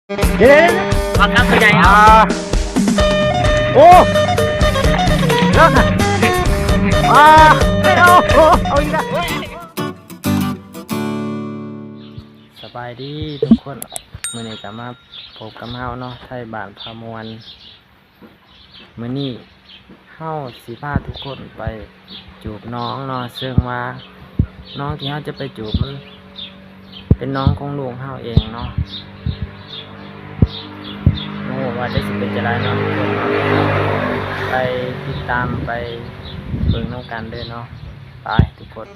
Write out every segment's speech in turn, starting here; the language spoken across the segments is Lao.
ເດ້ ປາກາບໂຕໃຫຍ່ ອ່າ ເນາະ ໂອ້ ເນາະ ອ່າ ເອົາ ເອົາ ເອົາອີກລະ ສະບາຍດີທຸກຄົນ ມື້ນີ້ກໍມາພົບກັບເຮົາເນາະ ໄທບ້ານພາມ່ວນ. ມື້ນີ້ເຮົາຊິພາທຸກຄົນໄປຈູບນ້ອງເນາະ ເຊິ່ງວ່ານ້ອງທີ່ເຮົາຈະໄປຈູບມັນເປັນນ້ອງຂອງລູກເຮົາເອງເນາະ ບໍ່ຮູ້ວ່າຈະຊິເປັນຈັ່ງໃດເນາະທຸກຄົນເນາະ ໄປຕິດຕາມໄປເບິ່ງນຳກັນເດີເນາະ. ໄປທຸກຄົນ.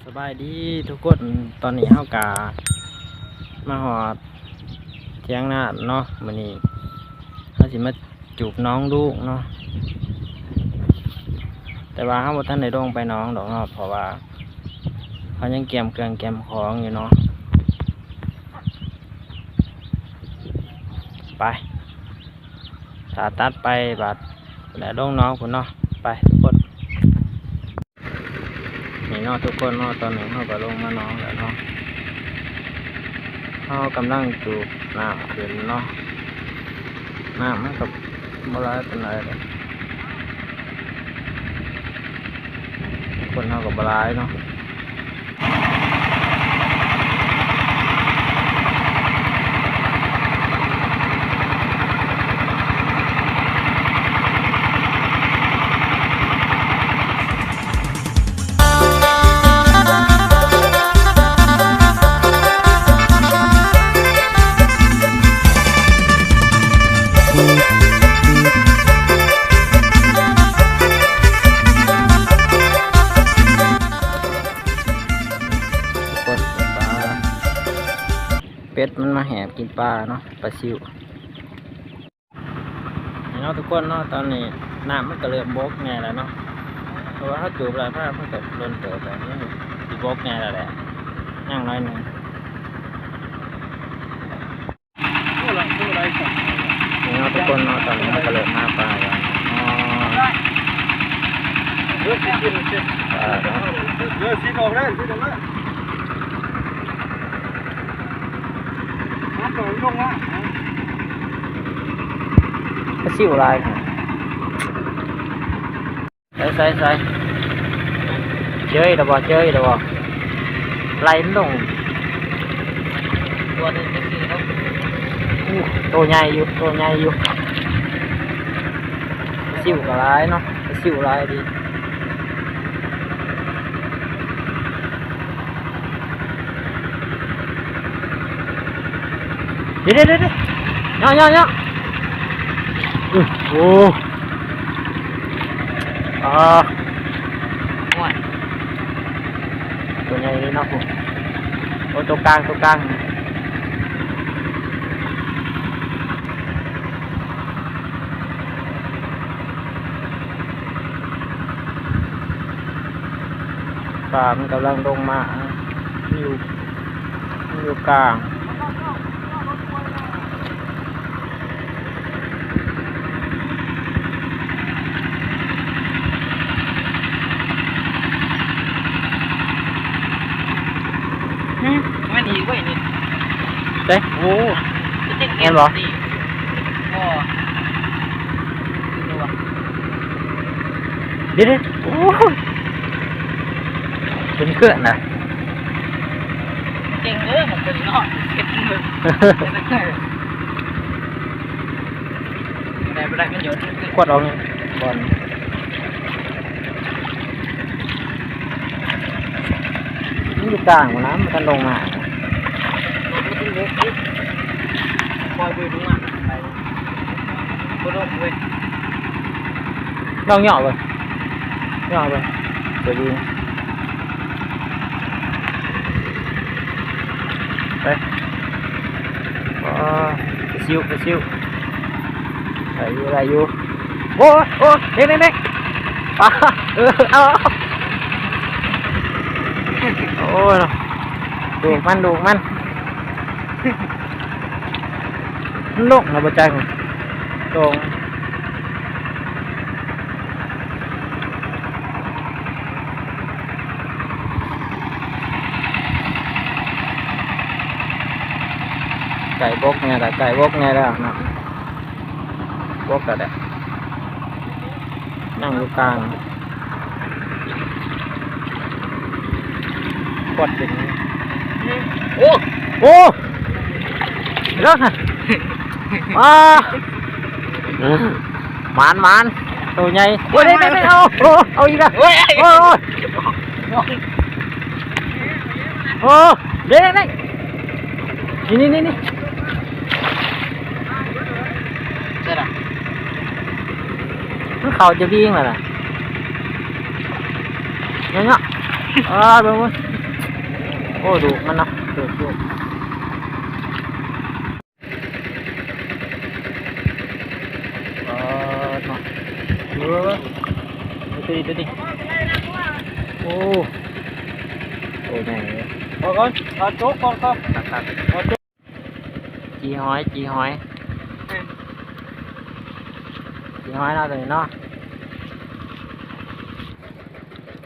ສະບາຍດີທຸກຄົນ ຕອນນີ້ເຮົາກະມາຮອດຖຽງນາເນາະ ມື້ນີ້ເຮົາຊິມາຈູບນ້ອງລູກເນາະ ແຕ່ວ່າເຮົາບໍ່ທັນໄດ້ລົງໄປໜອງດອກເນາະ ເພາະວ່າເຮົາຍັງກຽມເຄື່ອງກຽມຂອງຢູ່ເນາະ ໄປ ຖ້າຕັດໄປບາດແລ້ວລົງໜອງພຸ້ນເນາະ ໄປທຸກຄົນ. ນີ້ເນາະທຸກຄົນເນາະ ຕອນນີ້ເຮົາກໍລົງມາໜອງແລ້ວເນາະ ເຮົາກຳລັງສູບນ້ຳຂຶ້ນເນາະ ນ້ຳມັນກໍບໍ່ຫຼາຍປານໃດດອກ ຄົນເຮົາກໍບໍ່ຫຼາຍເນາະ. ເປັດມັນມາແຫບກິນປາເນາະ ປາຊິວ. ນີ້ ເນາະທຸກຄົນເນາະ ຕອນນີ້ນ້ຳມັນກໍເລີ່ມບົກແດ່ແລ້ວເນາະ ເພາະວ່າເຮົາຈູບຫຼາຍພາບ ມັນກໍດົນເຕີບແລ້ວ ມັນຊິບົກແດ່ແລ້ວແຫຼະ ຍັງໜ້ອຍໜຶ່ງ. ນີ້ເນາະທຸກຄົນເນາະ ຕອນນີ້ເຮົາກໍເລີ່ມຫາປາແລ້ວເນາະ ປາເນາະ ເອີ ຊິອອກແລ້ວ ຊິອອກແລ້ວ ປາຊິວຫຼາຍ. ໃສ່ໆໆ ເຈີອີກແລ້ວບໍ່ ເຈີອີກແລ້ວບໍ່ ໄລ່ມັນລົງ. ໂອ້ ໂຕໃຫຍ່ຢູ່ ໂຕໃຫຍ່ຢູ່ ປາຊິວກໍຫຼາຍເນາະ ປາຊິວຫຼາຍດີ. ເດ ເດ ເດ ເດ ເຍາະ ເຍາະ ເຍາະ ອື ໂອ້ ອາ ໂອ້ຍ ໂຕໃຫຍ່ເລີຍເນາະ ໂອ້ ໂຕກາງ ໂຕກາງ. ປາມັນກຳລັງລົງມາ ມັນຢູ່ ມັນຢູ່ກາງ. ຫຶ ມັນອີກເວີຍນີ້ ໃສ ໂອ້ ແມ່ນບໍ່? ບໍ່ ເດ ເດ ໂອ້ ເປັນເຄື່ອນນະ ເກັ່ງເດີ ມັນເປັນເນາະ ເກັ່ງເດີ ບໍ່ໄດ້ ບໍ່ໄດ້ ມັນຢູ່ ຂວດອອກນີ້ ບ່ອນ ມັນຢູ່ກາງພຸ້ນນະ ມັນບໍ່ທັນລົງມາ ບໍ່ລົງເວີຍ ລອງເຍາະເບິ່ງ ເຍາະເບິ່ງ ຕົວດີ ໄປ ອໍ ປາຊິວ ປາຊິວ ໄດ້ຢູ່ ໄດ້ຢູ່ ໂອ້ ໂອ້ ເດ້ງໆໆ ອາ ເອີ ເອົາ ໂອ້ຍ ດູກມັນ ດູກມັນ ມັນລົງແລ້ວບໍ່ຈັກ ໂຕ່ງ ໃກ້ບົກແດ່ລະ ໃກ້ບົກແດ່ແລ້ວເນາະ ບົກແລ້ວແຫຼະ ຍັງຢູ່ກາງ ຄວດເປັນ ໂອ້ ໂອ້ ເລີກ ອາ ໝານ ໝານ ໂຕໃຫຍ່ ໂອ້ຍ ໄດ້ ໄດ້ ໄດ້ ເອົາ ໂອ້ ເອົາອີກລະ ໂອ້ຍ ໂອ້ຍ ໂອ້ ໄດ້ ໄດ້ ໄດ້ ນີ້ ນີ້ ນີ້ ນີ້ ໃຊ່ລະ ມັນເຂົ້າຈະວິ່ງແລ້ວນະ ເນາະ ເອີ ເບິ່ງ ເບິ່ງ ໂອ້ ດຸມັນເນາະ ດຸ ດຸ ເອີ ເນາະ ເອີ ຕົວນີ້ ຕົວນີ້ ໂອ້ ໂຕໃຫຍ່ເລີຍ ເອົາກ່ອນ ເອົາໂຈກກ່ອນ ຄັກໆ ເອົາໂຈກ ຈີ່ຫອຍ ຈີ່ຫອຍ ຈີ່ຫອຍເນາະ ຕົວນີ້ເນາະ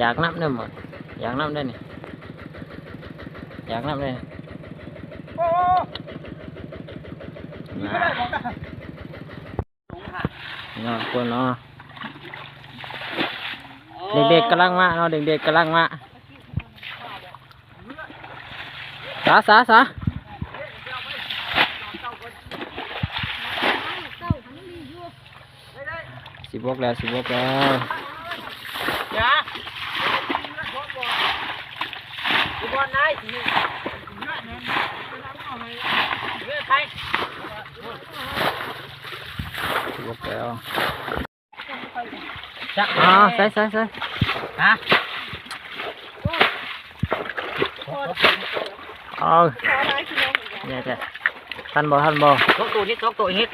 ຢາກນຳເດີໝົດ ຢາກນຳເດີນີ້ ຢາກນຳເດີ ເນາະ ຄົນເນາະ ເດັກໆກຳລັງມາເນາະ ເດັກໆກຳລັງມາ ສາ ສາ ສາ ຊິບົກແລ້ວ ຊິບົກແລ້ວ ຊິບົກແລ້ວ ຈ້ະ ອໍ ໃສ່ ໃສ່ ໃສ່ ຮະ ເອົາ ແນ່ແທ້ ທັນບໍ່ ທັນບໍ່ ສອງໂຕນີ້ ສອງໂຕນີ້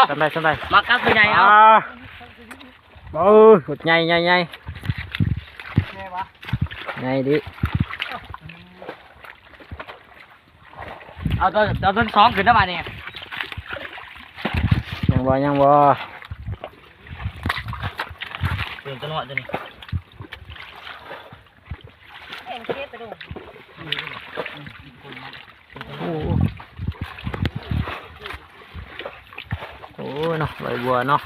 ສ່ຳໃດ ສ່ຳໃດ ມາກັບໂຕໃຫຍ່ເອົາ ອ່າ ໂອ້ຍ ໂຄດໃຫຍ່ ໃຫຍ່ ໃຫຍ່ ໃຫຍ່ວະ ໃຫຍ່ດິ ເອົາໂຕ ເອົາໂຕທີສອງຂຶ້ນນະບາດນີ້ ຍັງບໍ່ ຍັງບໍ່ ຕື່ມຕົວນ້ອຍໂຕນີ້ ເຫັນເກັບໄປໂດດ ໂອ້ ໂອ້ເນາະ ໃບບົວເນາະ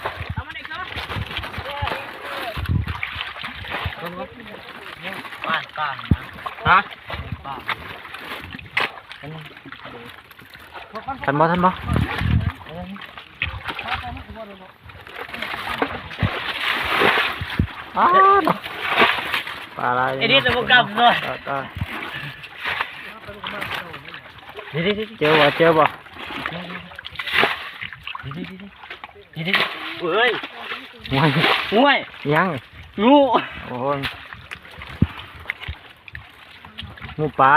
ປານ ປານນະ ຮະ ປານ ທັນບໍ່ ທັນບໍ່? ອ້າວ ປາຫຼາຍເນາະ ເອດິດບໍ່ກັບເນາະ ຕາຍ ຕາຍ ເດີໆໆ ເຈີບໍ່ ເຈີບໍ່? ເດີໆໆ ເດີໆໆ ເອີຍ ໂອ້ຍ ໂອ້ຍ ຫຍັງ? ຫຍັງ? ງູ ໂອ້ຍ ງູປາ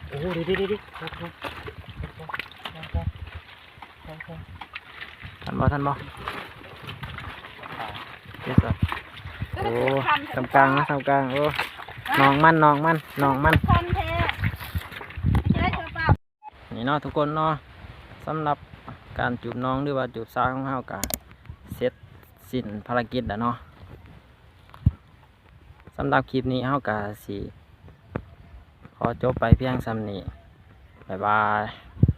ໂອ້ ເດີໆໆໆ ທັນບໍ່ ທັນບໍ່? ເຈັດ ໂອ້ ສ່ຳກາງນະ ສ່ຳກາງ ໂອ້ ນ້ອງມັນ ນ້ອງມັນ ນ້ອງມັນ ຄັນແທ້ ນີ້ເນາະທຸກຄົນເນາະ ສຳລັບການຈູບນ້ອງ ຫຼືວ່າຈູບສາວຂອງເຮົາກະເສັດສິ້ນພາລະກິດແລ້ວເນາະ. ສຳລັບຄລິບນີ້ເຮົາກະຊິຂໍຈົບໄປພຽງສ່ຳນີ້ ບາຍບາຍ.